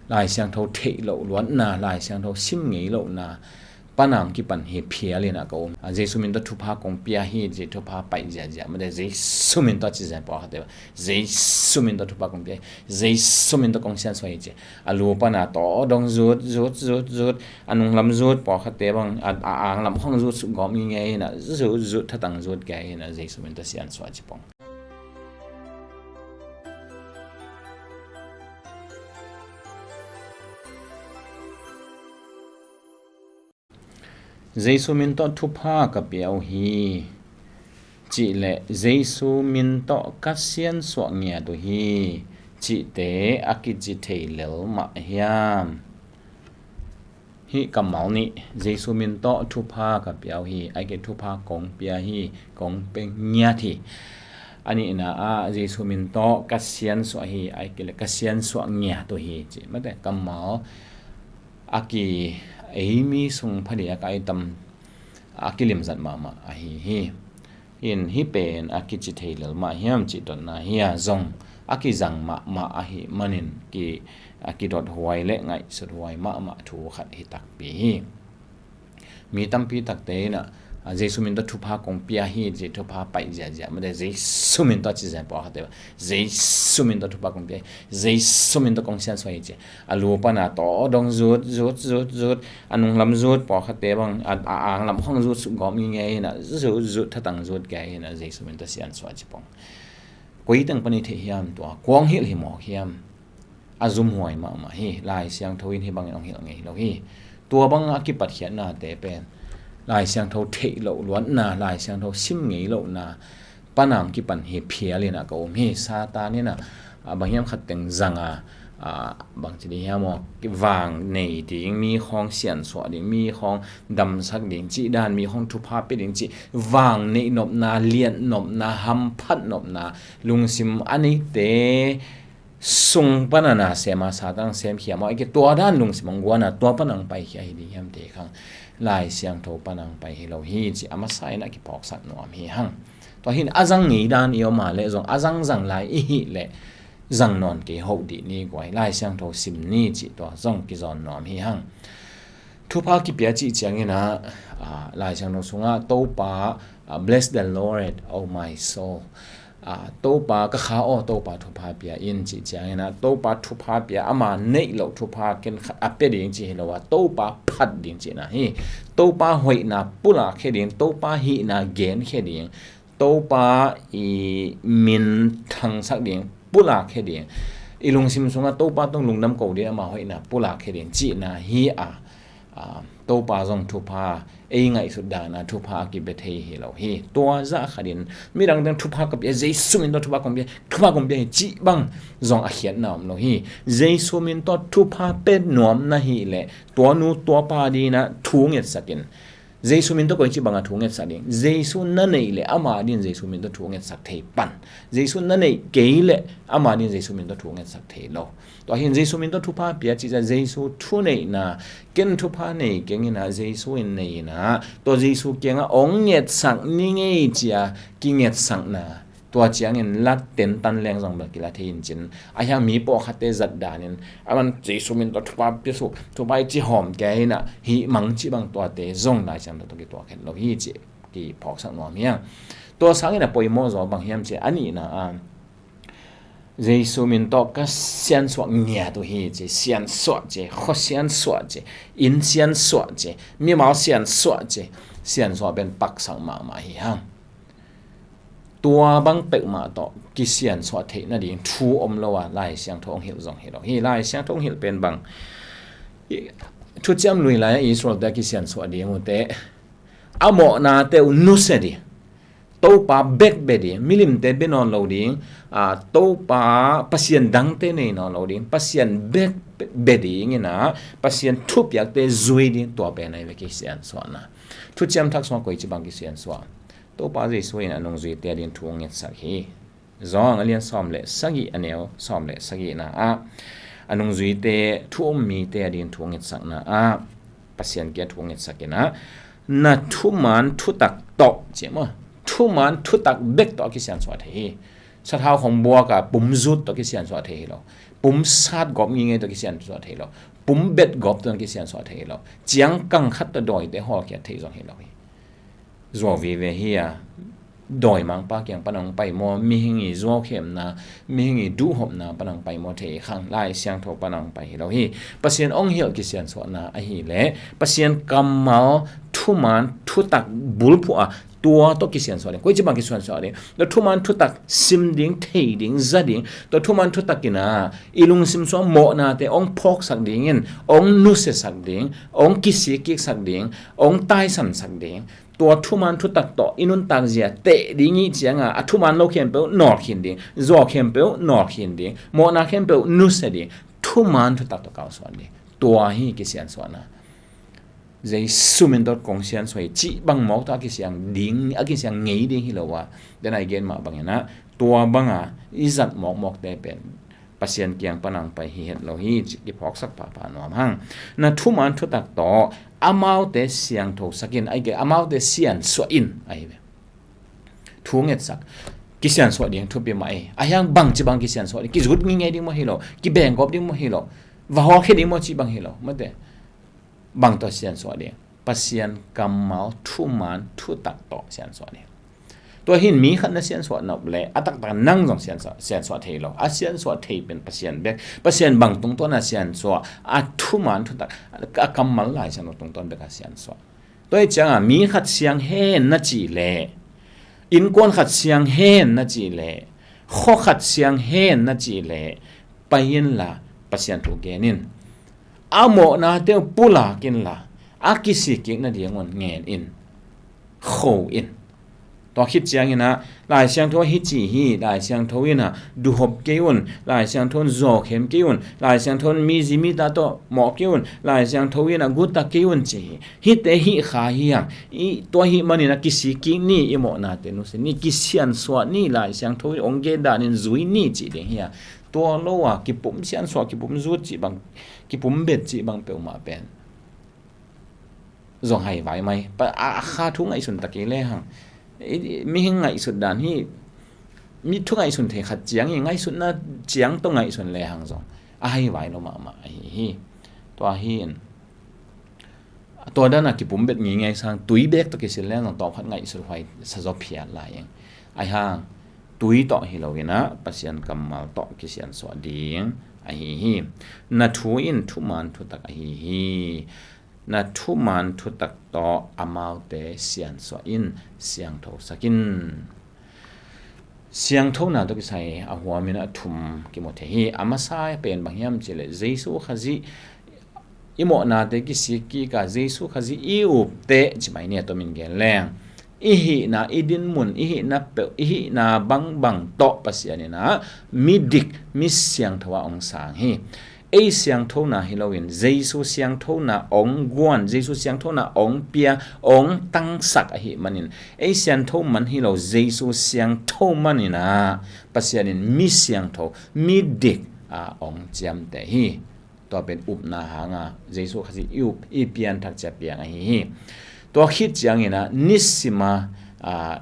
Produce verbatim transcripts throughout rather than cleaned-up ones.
Lai Siangtho theih loh luatna, Lai Siangtho sim ngei lohna pana hong kipan hi phial in ah ka um. A, Jesu min tawh thupha kong pia hi, ci thupha paih ziahziah mate, Jesu min tawh ci ziah pawlkhatte bang, Jesu min tawh thupha kong pia hi, Jesu min tawh kong siansuah hi ci. A lu pana tawh dong zut zut zut zut, a nunglam zut pawlkhatte bang, a, a anglam khong zut suk gawp ngei ngei hi in ah, zut zut thatang zut kei hi in ah, Jesu min tawh siansuah ci pong. Jesu min tawh thupha ka pia uh hi, cih le Jesu min tawh ka siansuah ngiat uh hi, cihte a kici thei lel mah hiam? Hih kammal nih, Jesu min tawh thupha ka pia uh hi, ahih kei leh thupha kong pia hi, kong pia ngiat hi. A nihna ah, Jesu min tawh ka siansuah hi, ahih kei leh ka siansuah ngiat uh hi, cih mate kammal a ki, ei mi sung phadiak a i tam a kilimzat mahmah ahi hi. In hih pen a kici thei lel mah hiam cih dotna hi a, zong a kizang mahmah ahih manin ki, a kidot huai le ngaihsut huai mahmah thu khat hi takpi hi. Mi tampi takte in ah, a, Jesu min tawh thupha kong pia hi, ci thupha paih ziahziah mate, Jesu min tawh ci ziah pawlkhatte bang, Jesu min tawh thupha kong pia hi, Jesu min tawh kong siansuah hi ci. A lu pana tawh dong zut zut zut zut, a nunglam zut pawlkhatte bang, a, a anglam khong zut suk gawp ngei ngei hi in ah, zut zut thatang zut kei hi in ah, Jesu min tawh siansuah ci pong. Koi teng pan i theih hiam tua, kua hong hilh hi mawk hiam? A zumhuai mahmah hi. Lai Siangtho in hih bangin hong hilh ngei hi lo hi. Tua bang a kipatkhiatnate pen Lai Siangtho theih loh luatna, Lai Siangtho sim ngei lohna pana hong kipan hi phial in ah ka um hi. Satan in ah, a, bang hiam khat teng zang a, a, bang ci ding hiam aw, vang nei ding, mi khawng siansuah ding, mi khawng damsak ding cih dan, mi khawng thupha pia ding cih, vang neih nopna, liat nopna, hamphat nopna, lungsim a neite sung pana na sem a, Satan semkhia maw, ahih kei leh tua dan lungsim hong guan a, tua pana hong paikhia hi ding hiam te khang, Lai Siangtho pana hong pai hi lo hi, ci a masa in a kiphawksak nuam hi hang. Tua hi in a zang ngei dan i om a leh zong, a zangzang lai i hih leh zang nawn kei hoh dih ni guai, Lai Siangtho sim ni, cih tua zong kizawn nuam hi hang. Thupha kipia cih ciangin ah, a, Lai Siangtho sungah Topa, a, "Bless the Lord, O my soul." A, "Topa ka kha aw, Topa thupha pia in," cih ciangin ah, Topa thupha pia, ama neih loh thupha ken khat a pia ding cih hi lo a, Topa phat ding cihna hi. Topa hoihna pulakkhia ding, Topa hihna genkhia ding, Topa i min thangsak ding, pulakkhia ding, i lungsim sungah Topa tawh lungdam ko ding, ama hoihna pulakkhia ding cihna hi a, a, Topa zong thupha, ei ngaihsut dan a thupha a kibia thei hi lo hi. Tua zah khatin midang teng thupha ka pia, Jesu min tawh thupha kong pia, thupha kong pia hi cih bang zong a khiatna om lo hi. Jesu min tawh thupha pia nuam na hih leh tua nu tua pa ding in ah thu ngetsak in. Jesu min tawh koici bang a thu ngetsak ding? Jesu na neih leh ama ding in Jesu min tawh thu ngetsak thei pan. Jesu na neih kei leh ama ding in Jesu min tawh thu ngetsak thei lo. Tua hi in Jesu min tawh thupha pia cih ciang, Jesu thuneihna, ken thupha nei keng in ah, Jesu in nei in ah, tua Jesu kiangah hong ngetsak ni ngei ci a kingetsak na, tua ciangin la tentan leng zong bel kila thei in cin. A hiang mi pawlkhatte zat danin, a man Jesu min tawh thupha pia suk, thupha i ci hawm kei in ah, hih mang cih bang tuate zong Lai Siangtho tawh kituak het lo hi ci kiphawksak nuam hi hang. Tua sangin a poimawh zaw bang hiam cih leh, a nihna ah, Jesu min tawh ka siansuah ngiat uh hi ci, siansuah ci, khua siansuah ci, inn siansuah ci, mimal siansuah ci, siansuah pen paksak mahmah hi hang. Tua bang peuhmah tawh kisiansuah theih nading thu om lo a, Lai Siangtho hong hilh zong hi lo hi. Lai Siangtho hong hilh pen bang, i, Thuciam Lui lai-ah Israel-te a kisiansuah ding uh teh, a mawhnate uh nusia ding, Topa bek bia ding, milimte bia nawn lo ding, a, Topa, pasian dangte nei nawn lo ding, Pasian bek bia ding in ah, Pasian thupiakte zui ding, tua pen ahi ve kisiansuahna. Thuciam Thak sungah koici bang kisiansuah? Topa Jesu in a nungzuite a ding thu hong ngetsak hi. Johan a lian sawm le sagih, a neu sawm le sagihna ah, a nungzuite, thu um mite a ding thu hong ngetsakna ah, Pasian kiang thu hong ngetsak in ah, na thuman thutak tawh, ci maw, thuman thutak bek tawh a kisiansuah thei hi. Sathau khong buak a pumzut tawh kisiansuah thei hi lo. Pum sat gawp ngingei tawh kisiansuah thei lo. Pum bet gawp tawh kisiansuah thei lo. Ciangkang khat tawh dawite hawlkhiat thei zong hi lo hi. Zuau vive hi a, dawimangpa kiang pan hong pai maw, mihing i zuaukhemna, mihing i duhhopna pan hong pai maw, thei khang, Lai Siangtho pan hong pai hi lo hi. Pasian hong hilh kisiansuahna ahih leh Pasian kammal, thuman thutak bulphuh a, tua tawh kisiansuah ding. Koici bang kisiansuah ding? Tua thuman thutak sim ding, thei ding, za ding. Tua thuman thutak in a, i lungsim sungah mawhnate hong phawksak dingin, hong nusiasak ding, hong kisikkiksak ding, hong taisansak ding. Tua thuman thutak tawh i nuntak zia teh ding i hih ciangin a, thuman lo khempeuh nawlkhin ding, zuau khempeuh nawlkhin ding, mawhna khempeuh nusia ding, thuman thutak tawh kalsuan ding. Tua hi kisiansuahna. Jesu min tawh kong siansuah hi cih bang mawk tawh a kisiang ding, a kisiang ngei ding hi lo a, den a i gen mah bangin a, tua banga i zat mawkmawkte pen Pasian kiang pan hong pai hi het lo hi cih kiphawksak pahpah nuam hang. Na thuman thutak tawh amaute siangthosak in, a hi kei, amaute siansuah in, ahi ve. Thu ngetsak, kisiansuah ding thupi mah ei. A hiang bangci bang kisiansuah ding, kizut ngingei ding maw hi lo, kibengkop ding maw hi lo, va hawlkhia ding maw cih bang hi lo, mate. Bang tawh siansuah ding? Pasian kammal, thuman thutak tawh siansuah ding. Tua hin mi khat na siansuah nop leh a taktak nang zong siansuah, siansuah thei lo. A siansuah thei pen Pasian bek. Pasian bang tungtawn a siansuah? A thuman thutak, a kammal Lai Siangtho tungtawn bek a siansuah. Tua hi ciangin mi khat siang hen na cih leh, innkuan khat siang hen na cih leh, khua khat siang hen na cih leh, pai inla Pasian thu gen in. A mawhnate uh pulak inla, a kisikkik nadingun ngen in, kho in. Tua khit ciangin a, Lai Siangtho hi ci hi, Lai Siangtho in a duhhop kei un, Lai Siangtho in zuaukhem kei un, Lai Siangtho in mizi mita tawh mawh kei un, Lai Siangtho in a guta kei un ci hi. Hihte hih kha hi hang. I, tua hih manin a kisikkik ni, i mawhnate nusia ni, kisiansuah ni, Lai Siangtho in hong gen danin zui ni cih ding hi a. Tua lo a kipum siansuah, kipum zut cih bang, kipum bet cih bang peuhmah pen zong haivai mai. Pa, a, a kha thu ngaihsun ta kei lehang, i, i, mihing ngaihsut dan hi, mi thu ngaihsun thei khat ciang hi, ngaihsutna ciang tawh ngaihsun lehang zong a haivai lo mahmah ahi hi. Tua hi in, tua dan a kipum bet ngingei sang, tui bek tawh kisil lehang zong tawm khat ngaihsut huai sa zaw phiat lai ing. Ahi hang, tui tawh hi lo in a, Pasian kammal tawh kisiansuah ding ahi hi. Na thu in thuman thutak ahi hi. Na thuman thutak tawh amaute siansuah in, siangthosak in. Siangthona tawh kisai a huamin a thum kimu thei hi. A masa pen bang hiam cih leh Jesu Khazih i mawhnate kisikkik a, Jesu Khazih i upteh ci mai ni, a tomin gen leng, i hihna, i dinmun, i hihna peuh, i hihna bangbang tawh Pasian in a midik, mi siangtho a hong sang hi. Ei siangthona hi loin Jesu siangthona hong guan, Jesu siangthona hong pia, hong tangsak ahih manin, ei siangtho man hi lo, Jesu siangtho man in a, Pasian in mi siangtho, midik a hong ciamteh hi. Tua pen upna hanga Jesu Khazih i up, i pianthak cia piang ahi hi. Tua khit ciangin a, nisim a, a,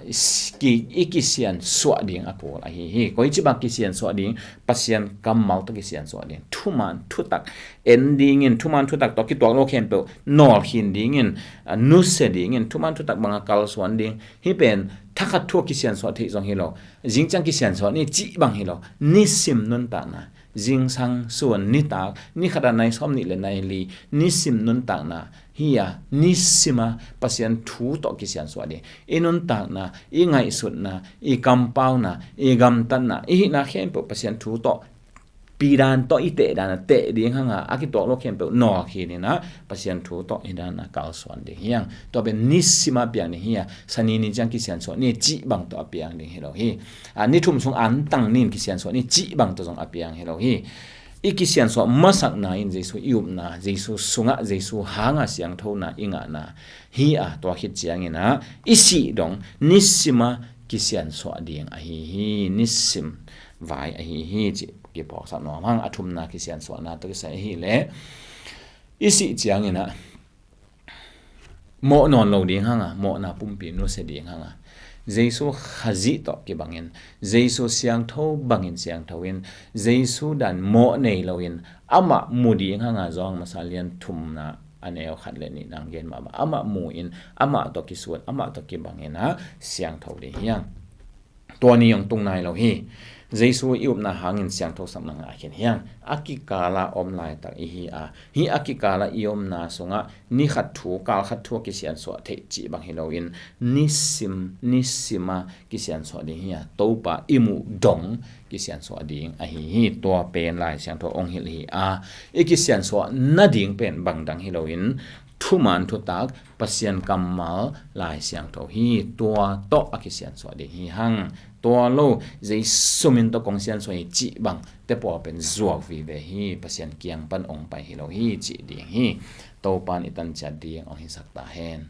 ki, i kisiansuah ding a kul ahi hi. Koici bang kisiansuah ding? Pasian kammal tawh kisiansuah ding. Thuman thutak en dingin, thuman thutak tawh kituak lo khempeuh nawlkhin dingin, a, nusia dingin, thuman thutak banga kalsuan ding. Hih pen thakhat thu a kisiansuah theih zong hi lo, zingciang kisiansuah ni cih bang hi lo. Nisim nuntakna, zingsang, sun, nitak, ni khat a nai sawm nih le nai li, nisim nuntakna hi a, nisim a Pasian thu tawh kisiansuah ding. I nuntakna, i ngaihsutna, i kampauna, i gamtatna, i hihna khempeuh Pasian thu tawh, pidan tawh, i tehdan a teh ding hanga, a kituak lo khempeuh nawlkhin in a, Pasian thu tawh hi dan a kalsuan ding hi hang. Tua pen nisim a piang ding hi a, Sani ni ciang kisiansuah ni cih bang tawh a piang ding hi lo hi. A, ni thum sung antang nin kisiansuah ni cih bang tawh zong a piang hi lo hi. I kisiansuah masakna in Jesu i upna, Jesu sungah, Jesu hanga siangthona i ngahna hi a, tua khit ciangin a, i sih dong nisim a kisiansuah ding ahi hi, nisim vai ahi hi cih kiphawksak nuam hang. A thumna kisiansuahna tawh kisai ahih leh, i sih ciangin a, mawh nawn lo ding hanga, mawhna pumpi nusia ding hanga, Jesu Khazih tawh kibangin, Jesu siangtho bangin siangtho in, Jesu dan mawh nei loin, amah mu ding hanga Johan masa lian thumna a neu khat le nih nang gen mahmah, amah mu in, amah tawh kisuan, amah tawh kibangin ah siangtho ding hi hang. Tua ni hong tung nai lo hi. Jesu i upna hangin siangtho sakna ngah khin hi hang. A kikala om laitak i hi a, hih a kikala i omna sungah ni khat thu, kal khat thu a kisiansuah theih cih bang hi loin, nisim, nisima kisiansuah ding hi a, Topa i muh dong kisiansuah ding ahi hi. Tua pen Lai Siangtho hong hilh hi a, i kisiansuah nading pen bangdang hi loin, thuman thutak, Pasian kammal, Lai Siangtho hi. Tua tawh a kisiansuah ding hi hang. Tua lo, Jesu min tawh kong siansuah hi cih bang te pawl pen zuak vive hi, Pasian kiang pan hong pai hi lo hi cih ding hi. Topan i tanciat ding hong hisak ta hen.